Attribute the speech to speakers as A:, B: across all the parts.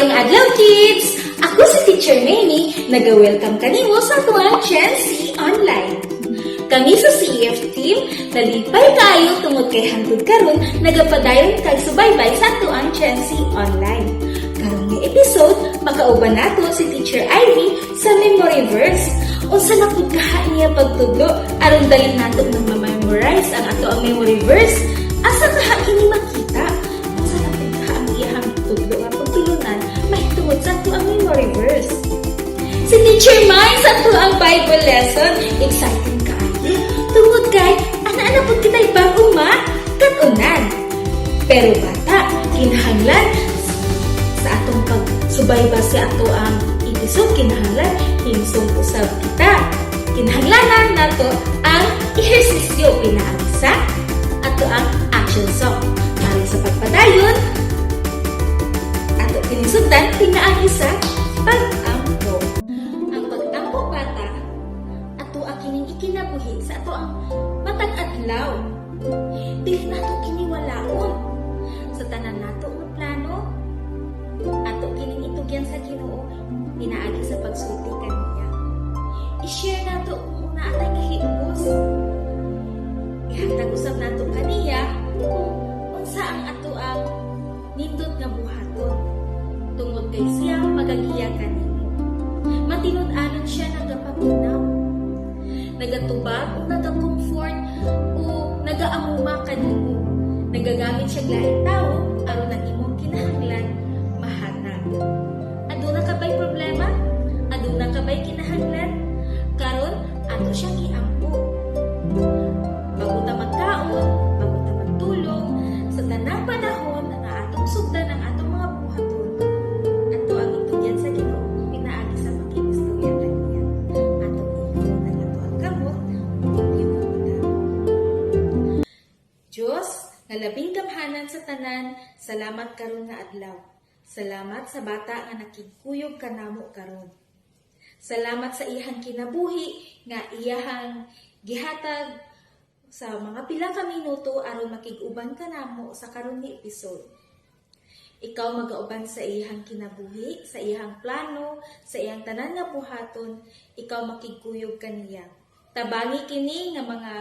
A: Maayong adlaw, kids! Ako si Teacher Mamie, nag-welcome kanimo sa atuang Gen Z Online. Kami sa CEF team, nalipay kaayo tungod kay hangtod karon nagapadayon kag subaybay sa atuang Gen Z Online. Karon nga episode, makauban nato si Teacher Ivy sa memory verse. Unsa na pud kaha niya pagtudlo aron dali nato nang ma-memorize ang atoang memory verse? Asa kaha kini makita? Unsa na pud kaha ang iyahang tudlo nga pagtulunan mahitungod sa atoang memory verse? Si Teacher Mai sa atoang Bible lesson, exciting kaayo. Tungod kay, ana-ana pud kita'y bagong makatunan. Pero bata, kinahanglan sa atong pagsubaybay sa atoang episode, kinahanglan himsong usab kita. Kinahanglanan nato ang ehersisyo pinaagi sa atoang action song. Aron sa pagpadayon, ato kining sugdan pinaagi sa pag-ampo. Ang pag-ampo, bata, ato kining ikinabuhi sa atoang matag adlaw. Dili nato kini walaon. Sa tanan nato nga plano, ato kining itugyan sa Ginoo pinaagi sa pagsulti kaniya. I-share nato kung naa tay kahibos. Ihatag usab nato kaniya kung unsa ang atoang nindot nga buhaton. Tungod kay siya magagiya kanimo. Matinud-anon siya nagapaminaw. Nagatubag o nagakomfort o nagaamuma kanimo. Nagagamit siya laing tao aron ang imong kinahanglan mahatag. Aduna ka ba'y problema? Aduna ka ba'y kinahanglan? Karon ato siyang iampo. Bago ta magkaon, bago ta magtulog, sa tanang panahon nga atong sugdan ang atong mga buhaton, ato ang itugyan sa Ginoo pinaagi sa pakigistorya kaniya. Atong ihulog ang atoang kamot ug ipiyong kita. Diyos, nga labing gamhanan sa tanan, salamat karon nga adlaw. Salamat sa bata nga nakigkuyog kanamo karon. Salamat sa iyang kinabuhi nga iyahang gihatag sa mga pila ka minuto aron makig-uban kanamo sa karon nga episode. Ikaw magauban sa iyang kinabuhi, sa iyang plano, sa iyang tanan nga buhaton, ikaw makigkuyog kaniya. Tabangi kini nga mga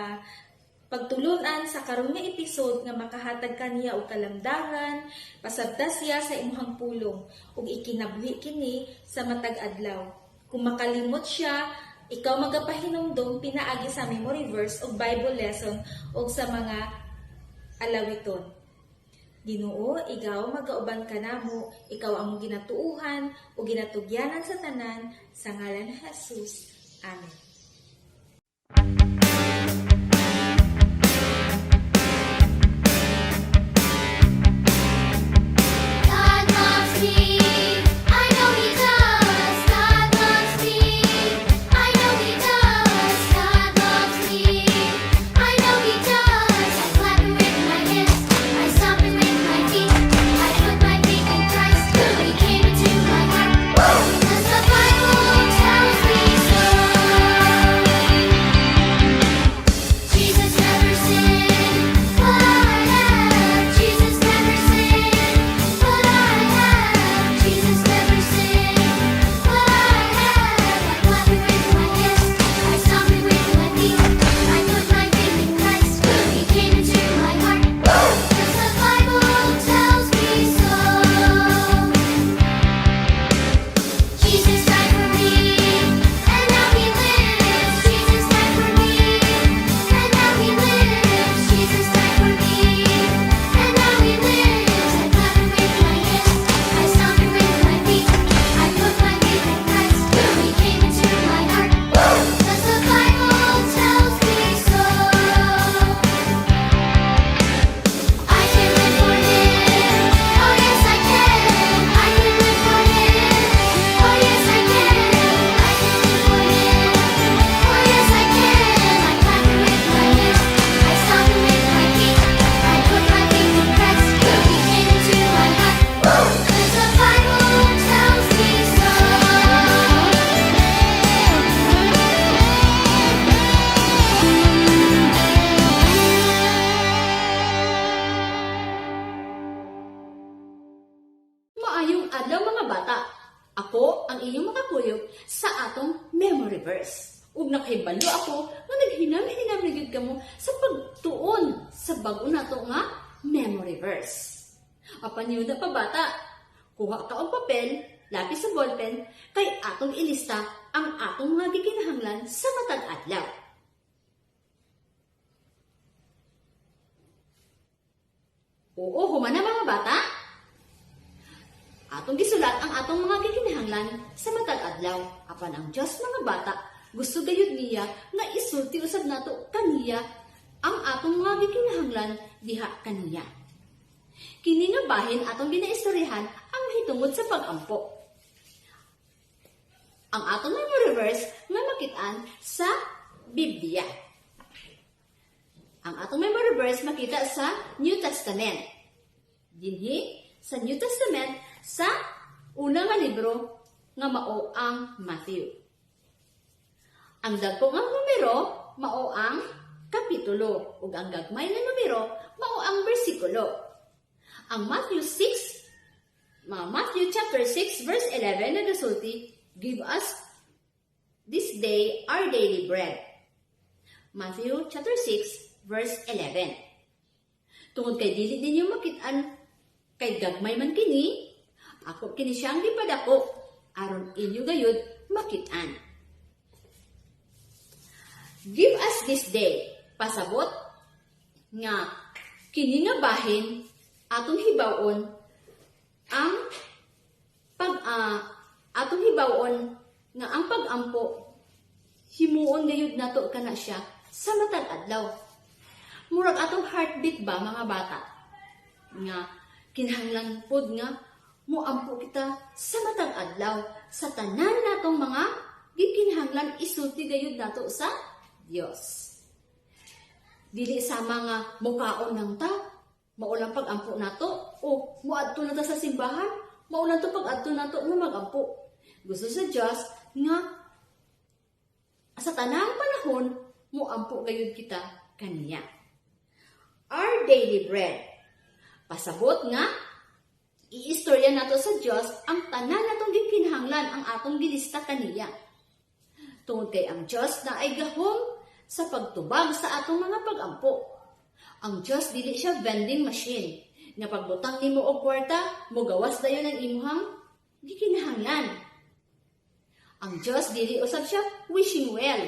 A: pagtulunan sa karon nga episode nga makahatag kaniya og kalamdaran, pasabta siya sa imuhang pulong ug ikinabuhi kini sa matag adlaw. Kung makalimot siya, ikaw magapahinumdom pinaagi sa memory verse ug Bible lesson ug sa mga alawiton. Ginoo, ikaw magauban kanamo, ikaw ang ginatuuhan o ginatugyanan sa tanan sa ngalan ni Jesus. Amen.
B: God loves me. I know He does. God loves me. I know He does. God loves me. I know He does. I clap and wave my hands. I stomp and wave my feet. I put my faith in Christ. He came into my heart. Because the Bible tells me so. Jesus never sinned, but I have. Jesus never sinned, but I have. Jesus never sinned, but I have. I clap and wave my hands. I stomp and wave my feet. I put my faith in Christ. He came into my heart. Because the Bible tells me so. Jesus died for me, and now He lives. Jesus died for me, and now He lives. Jesus died for me, and now He lives. I clap and wave my hands. I stomp and wave my feet. I put my faith in Christ. He came into my heart. 'Cause the Bible tells me so. I can live for Him. Oh yes, I can. I can live for Him. Oh yes, I can. I can live for Him. Oh yes, I can. I clap and wave my hands. I stomp and wave my feet. I put my faith in Christ. He came into my heart. 'Cause the Bible tells me so.
C: Maayong adlaw, mga bata.
A: Ako ang inyong makakuyog sa atong memory verse. Ug nakahibalo ako nga naghinam-hinam na gyud kamo sa pagtuon sa bag-o nato nga memory verse. Apan yun na pa, bata, kuha ka og papel, lapis sa ballpen, kay atong ilista ang atong mga gikinahanglan sa matag adlaw. Oo, human na, mga bata. Atong gisulat ang atong mga gikinahanglan sa matag adlaw. Apan ang Dios, mga bata, gusto gayud niya nga isulti usab nato kaniya ang atong mga gikinahanglan diha kaniya. Kini nga bahin atong ginaistoryahan ang mahitungod sa pag-ampo. Ang atong memory verse nga makitaan sa Biblia. Ang atong memory verse makita sa New Testament. Dinhi sa New Testament sa una nga libro nga mao ang Matthew. Ang dagko nga numero mao ang kapitulo ug ang gagmay nga numero mao ang bersikulo. Ang Matthew 6, mga Matthew chapter 6 verse 11 nagasulti, "Give us this day our daily bread." Matthew chapter 6 verse 11. Tungod kay dili ninyo makit-an kay gagmay man kini, ako kini siyang gipadako aron inyo gayud makit-an. "Give us this day," pasabot nga kini nga bahin atong hibaw-on ang pag atong hibaw-on nga ang pag-ampo himuon gayud nato kana siya sa matag adlaw. Murag atong heartbeat ba, mga bata, nga kinahanglan pod nga moampo kita sa matag adlaw sa tanan natong mga gikinahanglan, isulti gayud nato sa Dios. Dili sama nga mukaon lang ta, mao lang pag-ampo nato, o muadto na ta sa simbahan, mao lang to pag-adto nato nga magampo. Gusto sa Dios nga sa tanang panahon moampo gayud kita kaniya. "Our daily bread." Pasabot nga iistorya nato sa Dios ang tanan natong gikinahanglan, ang atong gilista kaniya. Tungod kay ang Dios naay gahom sa pagtubag sa atong mga pagampo. Ang Dios dili siya vending machine nga pagbutang nimo og kwarta, mogawas dayon ang imuhang gikinahanglan. Ang Dios dili usab siya wishing well.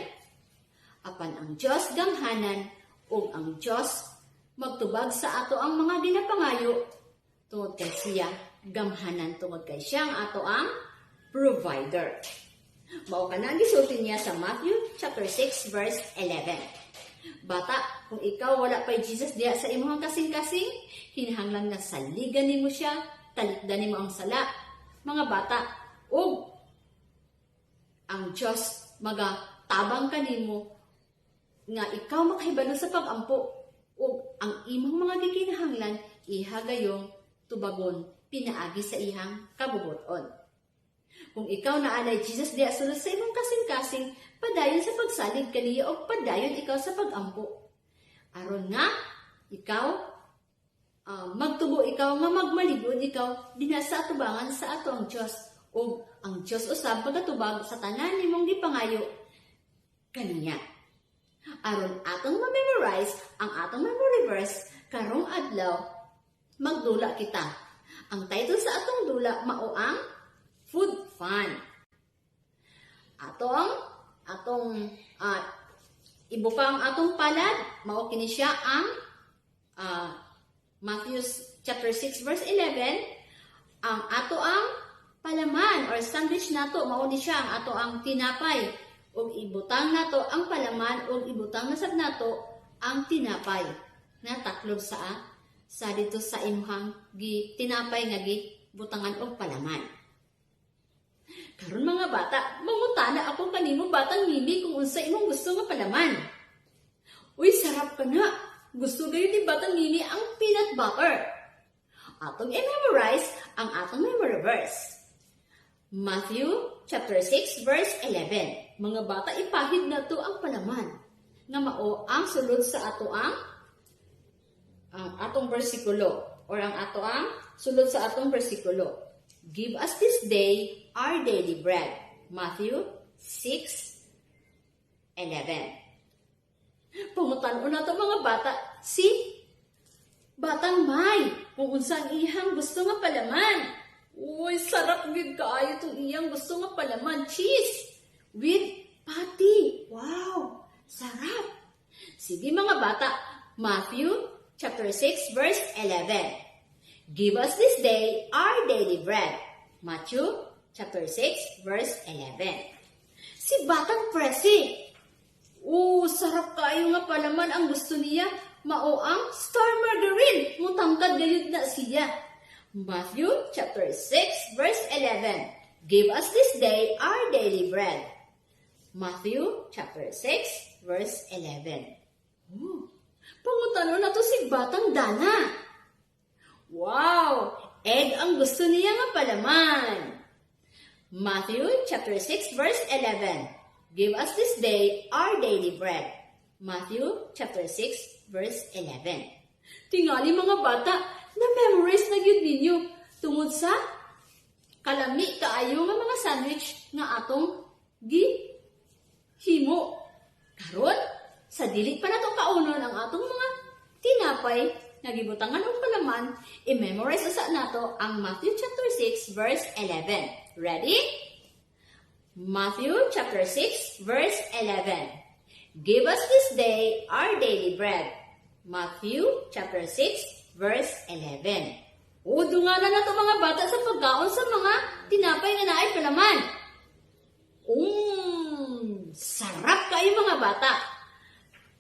A: Apan ang Dios gamhanan ug ang Dios magtubag sa ato ang mga ginapangayo tungod kay siya gamhanan, tungod kay siya ang ato ang provider. Mao kana ang gisulti niya sa Matthew chapter 6 verse 11. Bata, kung ikaw wala pa'y Jesus diha sa imong kasing-kasing, kinahanglan nga saligan nimo siya, talikdan nimo ang sala. Mga bata, ug ang Dios magatabang kanimo nga ikaw makahibalo sa pag-ampo ug ang imong mga gikinahanglan iha gayong tubagon pinaagi sa ihang kabubuton. Kung ikaw naa nay Jesus diha sulod sa imong kasing-kasing, padayon sa pagsalig kaniya og padayon ikaw sa pag-ampo. Aron nga ikaw magtubo ikaw nga magmalig-on ikaw dinha sa atubangan sa ato ang Dios ug ang Dios usab magatubag sa tanan nimong gipangayo kaniya. Aron atong ma-memorize ang atong memory verse karong adlaw, magdula kita. Ang title sa atong dula mao ang Food Fun. Atong ibuka ang atong palad, mao kini siya ang Matthew chapter 6 verse 11. Ang ato ang palaman or sandwich nato mao ni siya ang ato ang tinapay ug ibutang nato ang palaman ug ibutang na sad nato ang tinapay nga taklob sa dito sa imong gi tinapay nga gibutangan og palaman. Karon, mga bata, mangutana ako kanimo, Batang Mimi, kung unsa imong gusto nga palaman. Uy, sarap kana. Gusto gayud ni Batang Mimi ang peanut butter. Atong i-memorize ang atong memory verse. Matthew chapter 6 verse 11. Mga bata, ipahid nato ang palaman nga mao ang sulod sa ato ang atong bersikulo or ang ato ang sulod sa atong bersikulo.
C: "Give us this day our daily bread." Matthew 6:11. Pangutan-on nato, mga bata, si Batang May kung unsa ang iyang gusto nga palaman. Uy, sarap gid kaayo tong iyang gusto nga palaman. Cheese with patty. Wow, sarap. Sige, mga bata, Matthew chapter 6 verse 11. "Give us this day our daily bread." Matthew chapter 6 verse 11. Si Batang Presi. Oh, sarap kaayo nga palaman ang gusto niya. Mao ang Star Margarine. Mutangkad gayud na siya. Matthew chapter 6 verse 11. "Give us this day our daily bread." Matthew chapter 6 verse 11. Oh, pangutan-on nato si Batang Dana. Wow! Egg ang gusto niya nga palaman. Matthew chapter 6 verse 11. "Give us this day our daily bread." Matthew chapter 6 verse 11. Tingali, mga bata, na-memorize na gyud ninyo tungod sa kalami kaayo nga mga sandwich nga atong gi himo. Karon, sa dili pa nato kaunon ang atong mga tinapay nga gibutangan og palaman, i-memorize usa nato ang Matthew chapter 6 verse 11. Ready? Matthew chapter 6 verse 11. "Give us this day our daily bread." Matthew chapter 6 verse 11. O, dunganan nato, mga bata, sa pagkaon sa mga tinapay nga naay palaman. Sarap kaayo, mga bata.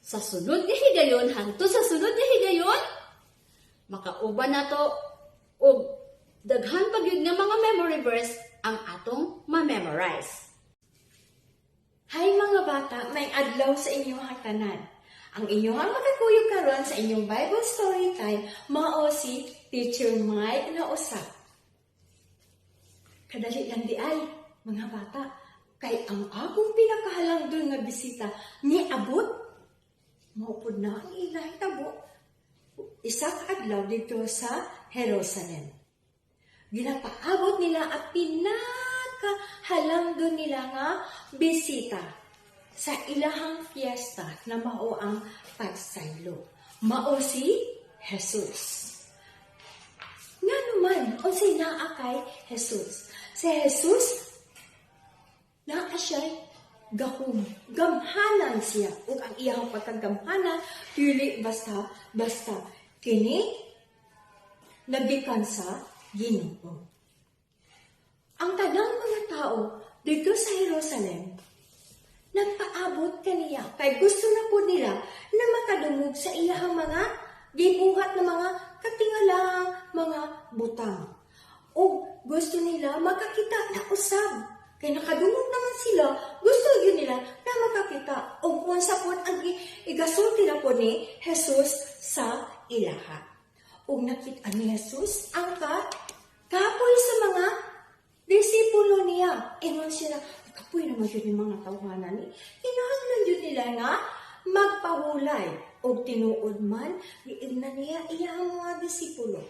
C: Sa sunod nga higayon, hangtod sa sunod nga higayon, makauban nato og daghan pa gyud nga mga memory verse ang atong ma-memorize.
D: Hi, mga bata, maayong adlaw sa inyong tanan. Ang inyong makakuyog karon sa inyong Bible story time mao si Teacher Mike na usa. Kadali lang di ay, mga bata, kay ang akong pinakahalangdon nga bisita niabot. Mao pud na ang ilang tabo isa ka adlaw didto sa Jerusalem. Ginapaabot nila ang pinakahalangdon nila nga bisita sa ilahang fiesta na mao ang pagsaylo. Mao si Jesus. Nga naman, unsay naa kay Jesus? Si Jesus, naa siya'y gahom. Gamhanan siya. Ug ang iyang pagkagamhanan, dili basta, basta. Kini, nagikan sa Ginoo. Ang tanang mga tao didto sa Jerusalem, nagpaabot kaniya kay gusto na po nila na makadungog sa iyahang mga gibuhat na mga katingalang mga butang. O gusto nila makakita na usab. Kay nakadungog naman sila, gusto gyud nila na makakita. O kung sa po ang igasulti na po ni Jesus sa ilaha. Ug nakita ni Jesus ang kapoy sa mga disipulo niya. Ingon sila, "Kapoy naman yun yung mga tawhana ni. Kinahanglan yun nila nga magpahulay." Og tinuod man, giingnan niya iyang mga disipulo,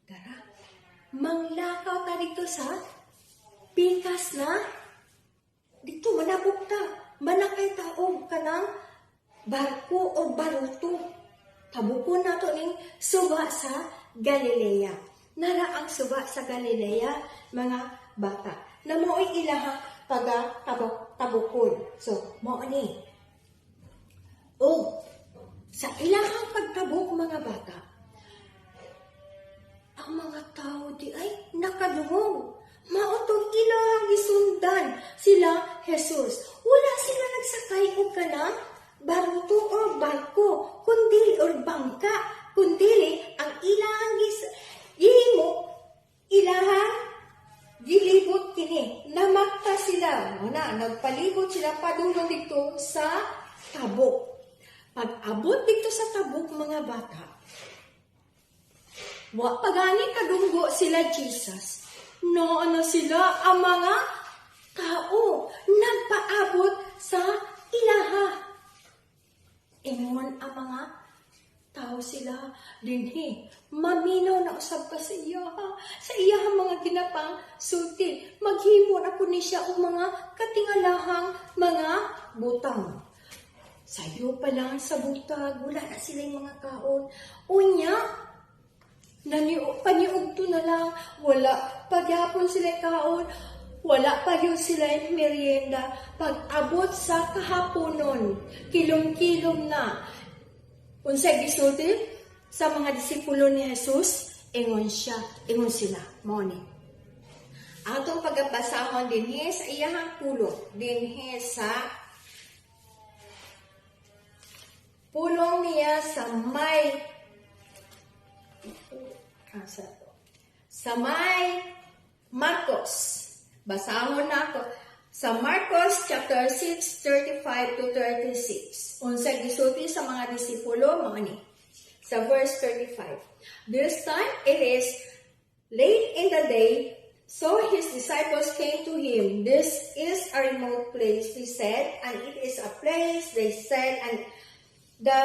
D: "Dara, manglakaw ta dito sa pikas na dito manabok ta. Manakay ta og kanang barko o baruto. Tabukon nato ning suba sa Galilea." Nara ang suba sa Galilea, mga bata, na mao'y ilaha taga tabukon. So, mao ni. O sa ilahang pagtabok, mga bata, ang mga tao di ay nakadungog. Mao tong ilang gisundan sila Jesus. Wala sila nagsakay og kanang baruto or barko, kundi or bangka, kundi ang ilang gihimo, ilahang gilibot kini. Namakta sila. Muna, nagpalibot sila padulong dito sa tabok. Pag abot dito sa tabok, mga bata, wa pa gani kadunggo sila Jesus. No, ano sila ang mga tao nagpaabot sa ilaha. Ingon ang mga Tao sila dinhi. Maminaw na usab ka sa iyahang mga ginapang sulti. Maghimo na po ni siya og mga katingalahang mga butang. Sayo pa lang sa butag, wala na sila mga kaon. Unya, paniugto na lang, wala pagyapon sila kaon, wala pa yun sila merienda. Pag abot sa kahaponon, kilom-kilom na. Unsay gisulti sa mga disipulo ni Jesus? Ingon siya, ingon sila, mao ni. Atong pagabasahon dinhi sa iyahang pulong, dinhi sa pulong niya sa may Marcos. Basahon nako sa Marcos chapter 6, 35 to 36. Unsa gisulti sa mga disipulo, mao ni. Sa verse 35. "This time it is late in the day, so his disciples came to him. 'This is a remote place,' he said, 'and it is a place,' they said, 'and the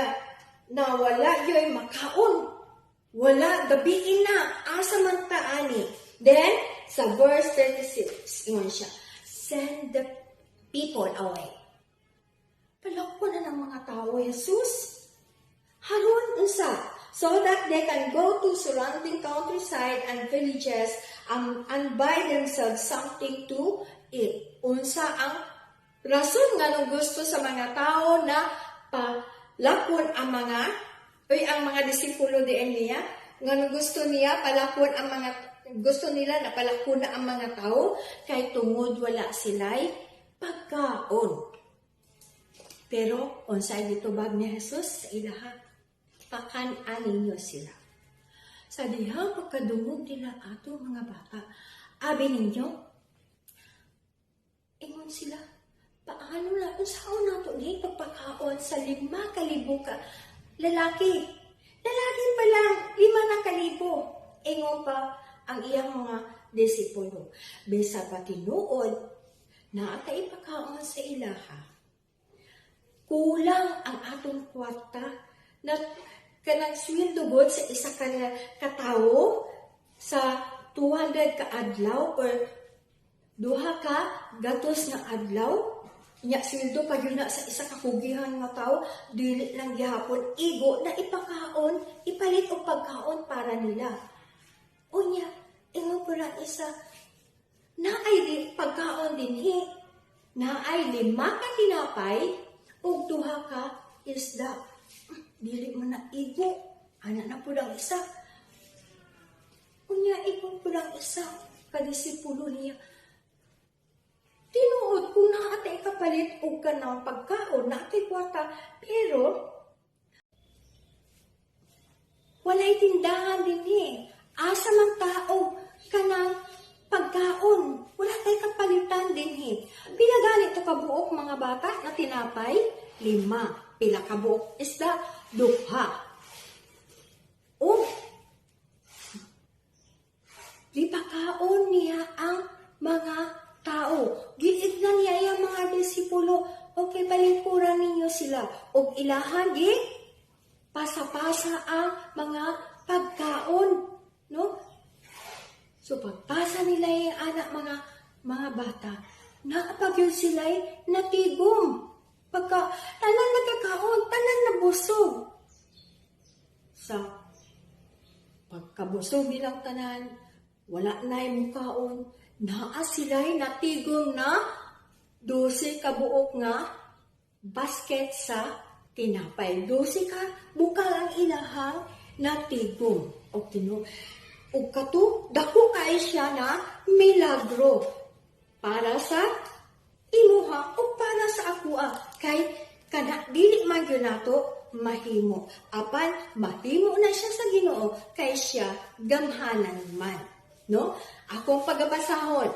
D: na wala yo'y makaon. Wala, gabiin na, asa man ta ani?'" Then, sa verse 36, ingon siya, "Send the people away." Palakpo na ng mga tao, Jesus. Haron unsa? "So that they can go to surrounding countryside and villages and buy themselves something to eat." Unsa ang rason nga nung gusto sa mga tao na palakon ang mga disipulo diin niya? Nga gusto niya palakon ang mga gusto nila na palakon na ang mga tao kay tungod wala sila'y pagkaon. Pero unsay gitubag ni Jesus sa ilaha? "Pakan-a ninyo sila." Sa dihang pagkadungog nila ato, mga bata, abi ninyo, ingon sila, "Paano na, unsaon nato ni pagpakaon sa 5,000 ka lalaki? Lalaki pa lang, 5,000." Ingon pa ang iyang mga disipulo, "Bisa pa tinuod naa tay ipakaon sa ilaha, kulang ang atong kwarta na kanang sweldo gud sa isa ka katawo sa 200 ka adlaw or 2 ka gatos nga adlaw nya, sweldo pa yun na sa isa ka kugihan nga tawo, dili lang gihapon igo na ipakaon, ipalit og pagkaon para nila." Unya, ingon po lang isa, "Naay di pagkaon dinhi, naay lima ka tinapay ug duha ka isda." "Dili man na igo," ana na pud ang isa. Unya, ingon pud ang isa ka disipulo niya, "Tinuod kung naa tay kapalit og kanang pagkaon, naa tay kwarta, pero walay tindahan dinhi. Asa man ta og kanang pagkaon? Wala tay kapalitan dinhi." Pila gani to kabuok, mga bata, na tinapay? Lima. Pila kabuok isda? Duha. Ug gipakaon niya ang mga tao. Giignan niya ang mga disipulo, "Okay, palingkuran ninyo sila." Og ilahan gi pasa-pasa ang mga pagkaon, no? So pagpasa nila yung anak, mga bata, naa pa gyud sila'y natigom. Pagka tanan nagkakaon, tanan nabusog. Sa pagkabusog nilang tanan, wala na'y mukaon, naa sila'y natigom na 12 kabuok nga basket sa tinapay. 12 ka bukal ang ilahang natigom. O tino, ug kato, dako kay siya na milagro para sa imuha o para sa akoa, kay kana dili man gyud nato mahimo, apan mahimo na siya sa Ginoo kay siya gamhanan man, no? Akong pagabasahon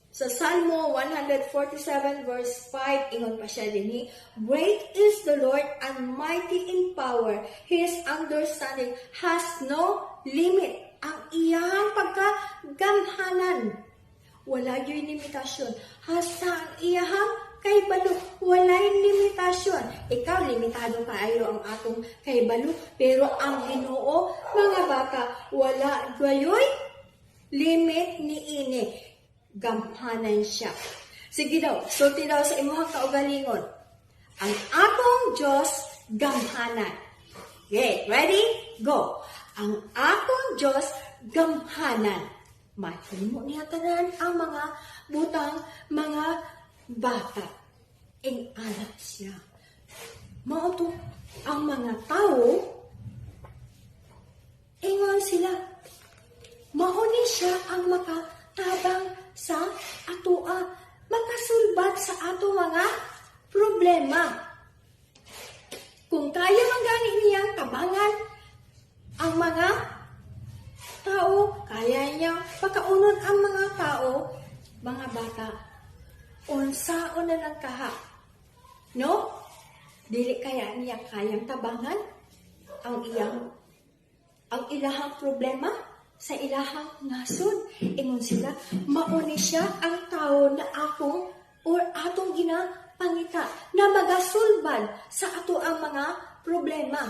D: sa Salmo 147 verse 5, ingon pa siya dinhi, "Great is the Lord and mighty in power. His understanding has no limit." Ang iyang pagkagamhanan, wala gyud limitasyon. Hasta ang iyang kahibalo, walay limitasyon. Ikaw, limitado kaayo ang atong kahibalo, pero ang Ginoo, mga bata, wala gayoy limit ni ini. Gamhanan siya. Sige daw, sulti daw sa imong kaugalingon. Ang atong Diyos, gamhanan. Okay, ready? Go. Ang akong Diyos, gamhanan. Mahimo niya tanan ang mga butang, mga bata. Ing-ana siya. Mao to ang mga tao, ingon sila, mao ni siya ang makatabang sa atoa, makasulbat sa ato mga problema. Kung kaya man gani niyang tabangan ang mga tao, kaya niyang pakaunon ang mga tao, mga bata, unsaon na lang kaha. No? Dili kaya niya kayang tabangan ang ilahang problema sa ilahang nasod. Ingon sila, mao ni siya ang tao na akong or atong ginapangita na magasulbad sa ato ang mga problema.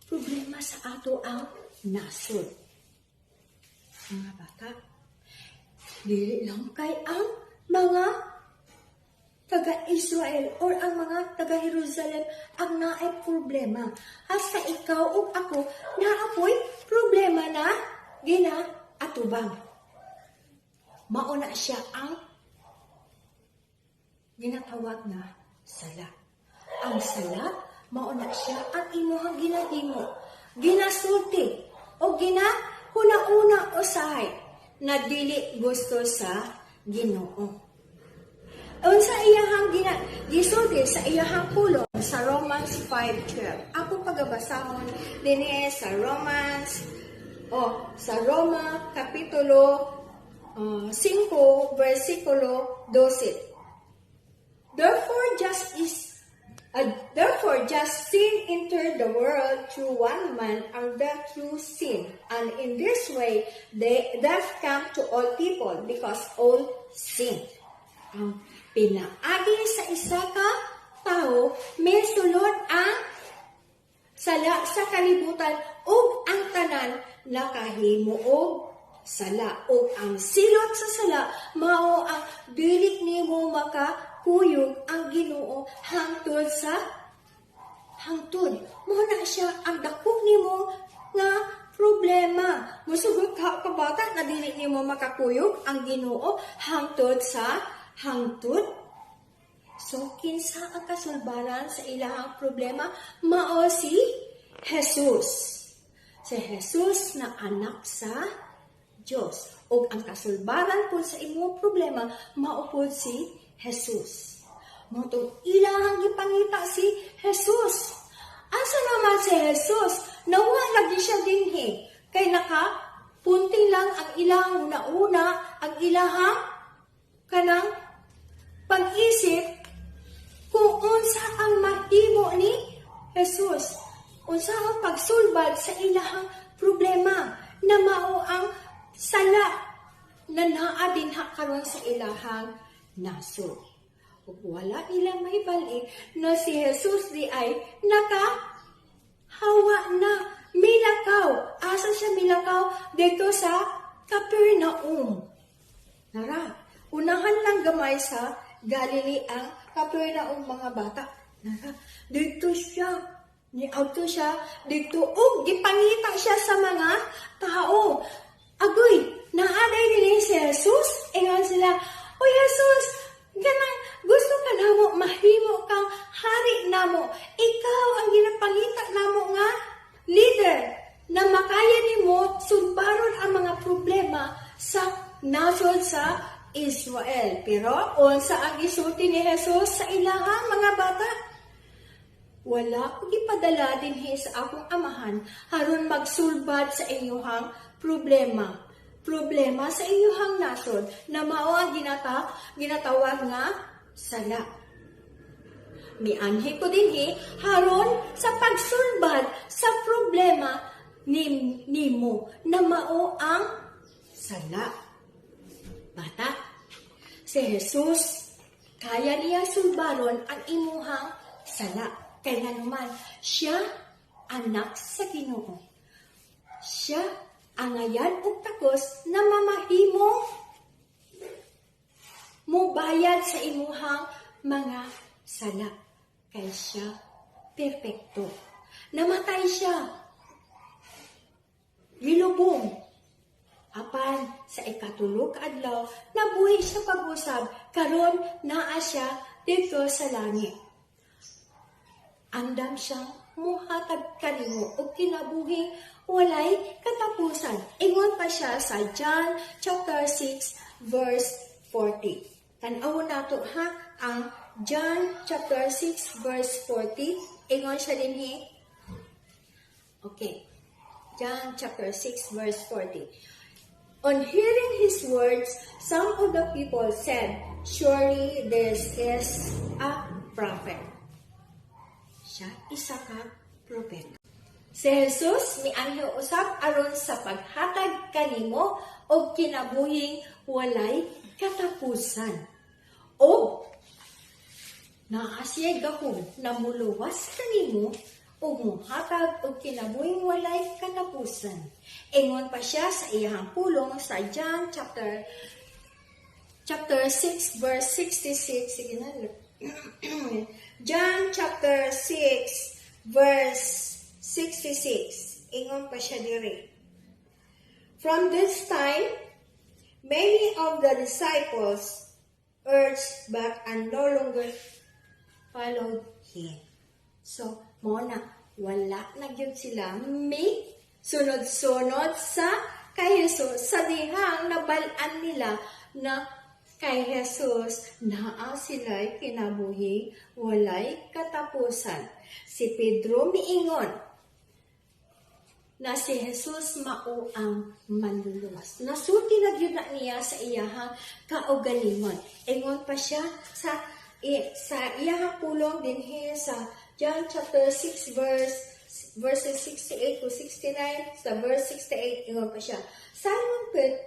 D: Problema sa ato ang nasod. Mga bata, dili lang kay ang mga taga-Israel or ang mga taga-Jerusalem ang naay problema. Hasta ikaw ug ako, naapoy problema na gina-atubang. Mao na siya ang ginatawag na sala. Ang sala, mao na siya ang imuhang ginahimo, ginasulti, o ginahuna-una usahay na dili gusto sa Ginoo. Unsa iyahang gisulti sa iyahang pulong sa Romans 5:12. Ako pagabasahon dinhi sa Romans o sa Roma kapitulo 5 versikulo 12. Therefore just sin entered the world through one man, and death through sin. And in this way death came to all people because all sinned. Ang pinaagi sa isa ka tao, misulod ang sala sa kalibutan ug ang tanan nakahimo og sala, ug ang silot sa sala mao ang dili nimo makakuyog ang Ginoo hangtod sa hangtod. Mao na siya ang dako nimo nga problema. Musugot ka, kabata, na dili nimo makakuyog ang Ginoo hangtod sa hangtod. So, kinsa ang kasulbaran sa ilahang problema? Mao si Jesus. Si Jesus na anak sa Diyos. O ang kasulbaran po sa imong problema, mao po si Jesus. Mao tong ilahang gipangita si Jesus. Asa naman si Jesus? Nawala lagi siya dinhi. Kay naka punting lang ang ilahang una-una, ang ilahang kanang pag-isip kung unsa ang mahimo ni Jesus. Unsa ang pagsulbad sa ilahang problema na mao ang sala na naa dinha karon sa ilahang nasod. Ug wala nila mahibal-i na si Jesus di ay naka hawa na, milakaw. Asa siya milakaw? Dito sa Capernaum. Nara, unahan lang gamay sa Galilee ang Capernaum, mga bata. Nara, dito siya. Niadto siya dito ug gipangita siya sa mga tao. "Agoy, naa diay dinhi si Jesus." Ingon sila, "Uy Jesus, ganang gusto ka namo mahimo kang hari namo. Ikaw ang ginapangita namo nga leader na makaya nimo sulbaron ang mga problema sa nasod sa Israel." Pero unsa ang gisulti ni Jesus sa ilahang, mga bata? "Wala ko gipadala dinhi sa akong Amahan aron magsulbad sa inyuhang problema. Problema sa inyuhang nasod na mao ang ginatawag nga sala. Mianhi ko dinhi haron sa pagsulbad sa problema ni nimo na mao ang sala." Bata, Si Jesus, kaya niya sulbaron ang imuhang sala. Kay naman, siya anak sa Ginoo. Siya angayan og takos na mamahimong mubayad sa imuhang mga sala. Kay siya perpekto. Namatay siya. Gilubong. Apan sa ikatulo ka adlaw, nabuhi siya pag-usab, karon naa siya didto sa langit. Andam siyang muhatag kanimo og kinabuhing walay katapusan. Ingon pa siya sa John chapter 6 verse 40. Tan-awon nato ha ang John chapter 6 verse 40. Ingon siya dinhi. Okay. John chapter 6 verse 40. On hearing his words, some of the people said, "Surely this is a prophet." Siya isa ka propeta. Si Jesus mianhi usab aron sa paghatag kanimo og kinabuhing walay katapusan. Og naa siya'y gahom na muluwas kanimo ug mohatag og kinabuhing walay katapusan. Ingon pa siya sa iyang pulong sa John chapter 6 verse 66. Sige na. John chapter 6 verse 66. Ingon pa siya diri. From this time, many of the disciples urged back and no longer followed him. So, mao na, wala na gyud sila may sunod-sunod sa kay Jesus sa dihang nabal-an nila na kay Jesus naa sila'y kinabuhi walay katapusan. Si Pedro miingon na si Jesus mao ang manluluwas. Nasulti na gyud na niya sa iyahang kaugalingon. Ingon pa siya sa iyahang pulong dinhi sa John chapter 6 verses 68 to 69. Sa verse 68, ingon pa siya, Simon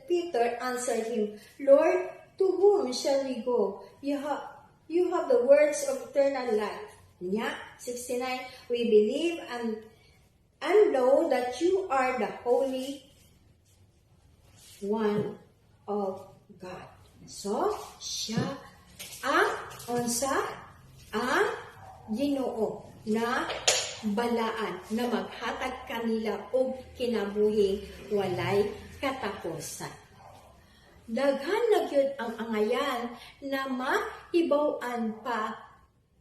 D: Peter answered him, "Lord, to whom shall we go? You have the words of eternal life." Nya, 69, "We believe and know that you are the Holy One of God." So, siya ang unsa? Ang Ginoo na balaan na maghatag kanila og kinabuhing walay katapusan. Daghan na gyud ang angayan na mahibaw-an pa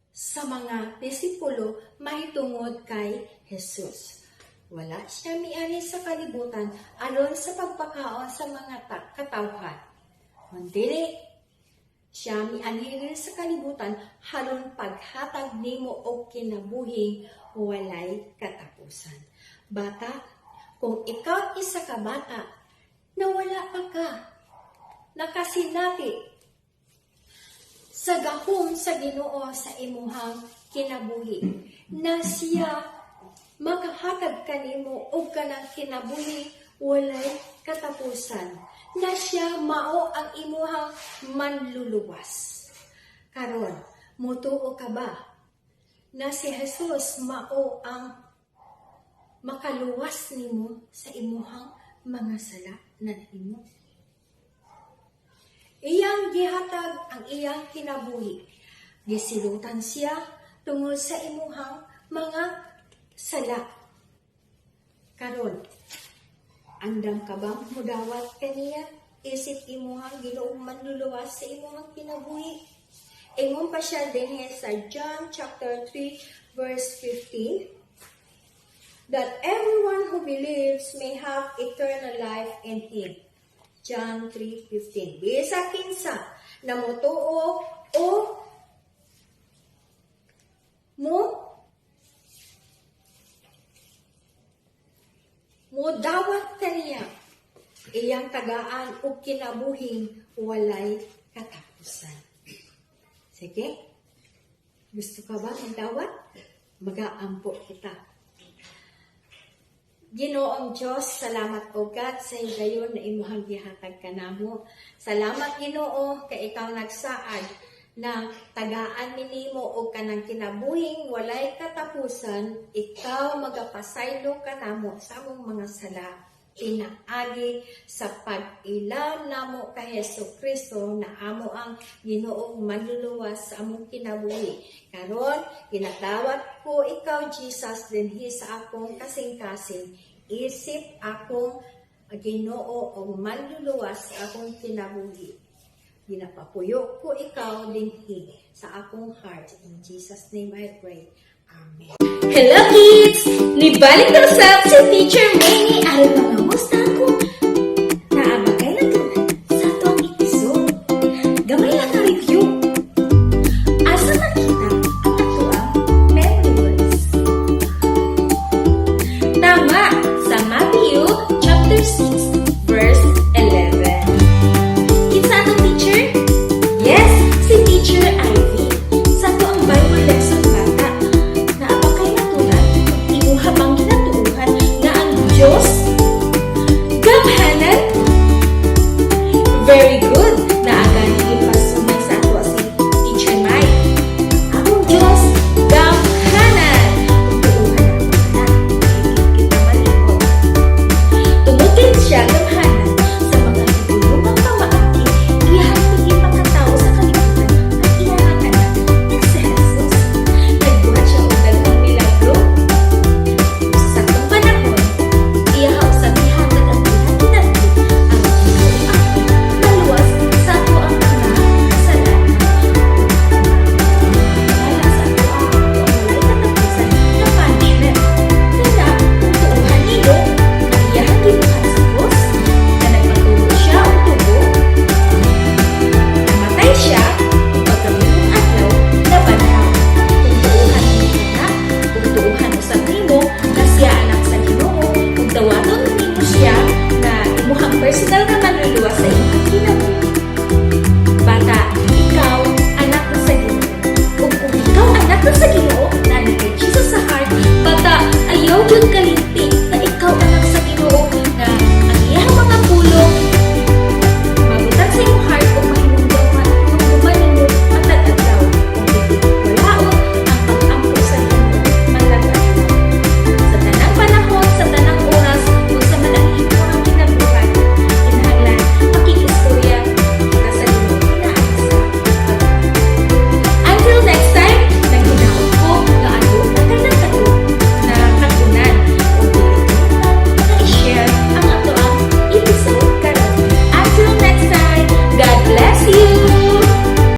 D: sa mga disipulo mahitungod kay Jesus. Wala siya mianhi sa kalibutan aron sa pagpakaon sa mga katawhan. Kundi siya mianhi rin sa kalibutan aron paghatag nimo og kinabuhing walay katapusan. Bata, kung ikaw isa ka bata, na wala pa ka nakasinati sa gahom sa Ginoo sa imuhang kinabuhi, na siya makahatag kanimo og kanang kinabuhi walay katapusan, na siya mao ang imuhang manluluwas. Karon, mutuo ka ba na si Jesus mao ang makaluwas nimo sa imuhang mga sala na nahimo? Iyang gihatag ang iyang kinabuhi. Gisilutan siya tungod sa imuhang mga sala. Karon, andam ka bang mudawat kaniya isip imuhang Ginoong manluluwas sa imuhang kinabuhi? Ingon pa siya dinhi sa John chapter 3 verse 15 that everyone who believes may have eternal life in him. John 3:15. Bisa kinsa na motuo o mo dawat kaniya, iyang tagaan og kinabuhing walay katapusan. Sige. Gusto ka ba magdawat? Magaampo kita. Ginoong Diyos, salamat, O God, sa higayon na imuhang gihatag kanamo. Salamat, Ginoo, kay ikaw nagsaad na tagaan mi nimo og kanang kinabuhing walay katapusan, ikaw magapasaylo kanamo sa among mga sala pinaagi sa pag-ila namo kay Hesu Kristo na amo ang Ginoong Manluluwas sa among kinabuhi. Karon, ginadawat ko ikaw, Jesus, dinhi sa akong kasing-kasing. Isip akong Ginoo ug Manluluwas sa akong kinabuhi. Ginapapuyo ko ikaw dinhi sa akong heart. In Jesus' name I pray. Amen.
A: Hello, kids! Nibalik na usab si Teacher Mamie aron mangamusta ko. Naa ba kay natun-an sa atong episode? Gamay lang ang review. Asa nakita ang atoang memory verse? Tama! Sa Matthew chapter 6 verse 11. Kinsa atong teacher? Yes, si Teacher Ivy. Sa atoang Bible lesson, bata, naa ba kay natun-an, imuha bang ginatuohan nga ang Diyos